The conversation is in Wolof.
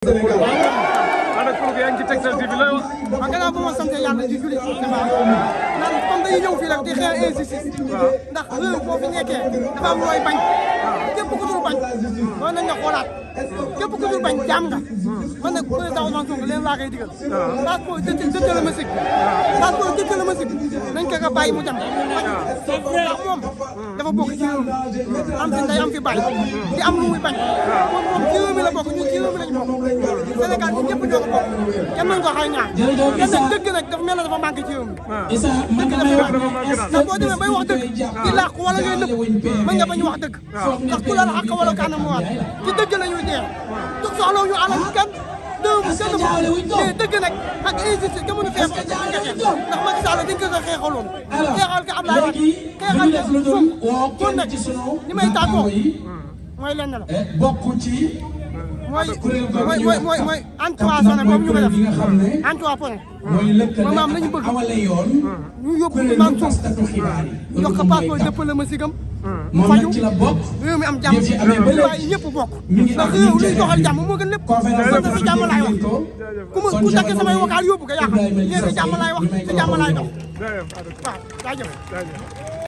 ana ko yaa ngi ci Tektal TV lay wax ma gannaaw ba ma sant yàlla di julli ci baax naan comme dañuy ñëw fii rek di xeex injustice ndax réew boo fi nekkee dafa am looy bañ képp ku dul bañ war nañ nga xoolaat képp ku dul bañ jaam nga man nag président Ousmane Sonko leen laa koy digal passeport diplomatique passeport diplomatique nañ ko nga bàyyi mu dem ndax moom dafa bokk ci réew mi am fi ndey am fi bàyyi di am lu muy bañ moom ci réew mi la bokk ñun ci réew mi lañ bokk Sénégal ñun ñëpp ñoo ko bokk kenn mën ko xay ñaar kenn nag dëgg nag dafa mel ne dafa manqué ci réew mi dëgg dafa manqué ndax boo demee bay wax dëgg di làq wala ngay nëpp mën nga bañ wax dëgg ndax ku la la xaq wala kaanam mu waat ci dëgg la ñuy dee dug soxlaw ñu alal kenn dëgg kenn dëgg nag ak injustice nga mën a feex nga xeex ndax Macky Sall dañ ko xeexaloon xeexal ko Abdoulaye Wade xeexal ko Sonko kon nag li may tàggoo mooy lenn la mooy antiwaasone boobu ñu ko def antiwaasone maanaam lañu bëgg ñu yóbbu Ousmane Sonko jox ko passeport diplomatique am mu faju réew mi am jàmm waaye ñëpp bokk ndax réew luy doxal jàmm moo gën lépp man na si jàmm laay wax ku takk samay vocal yóbbu ko yaa xam léegi jàmm laay wax si jàmm laay dox waaw jaajëf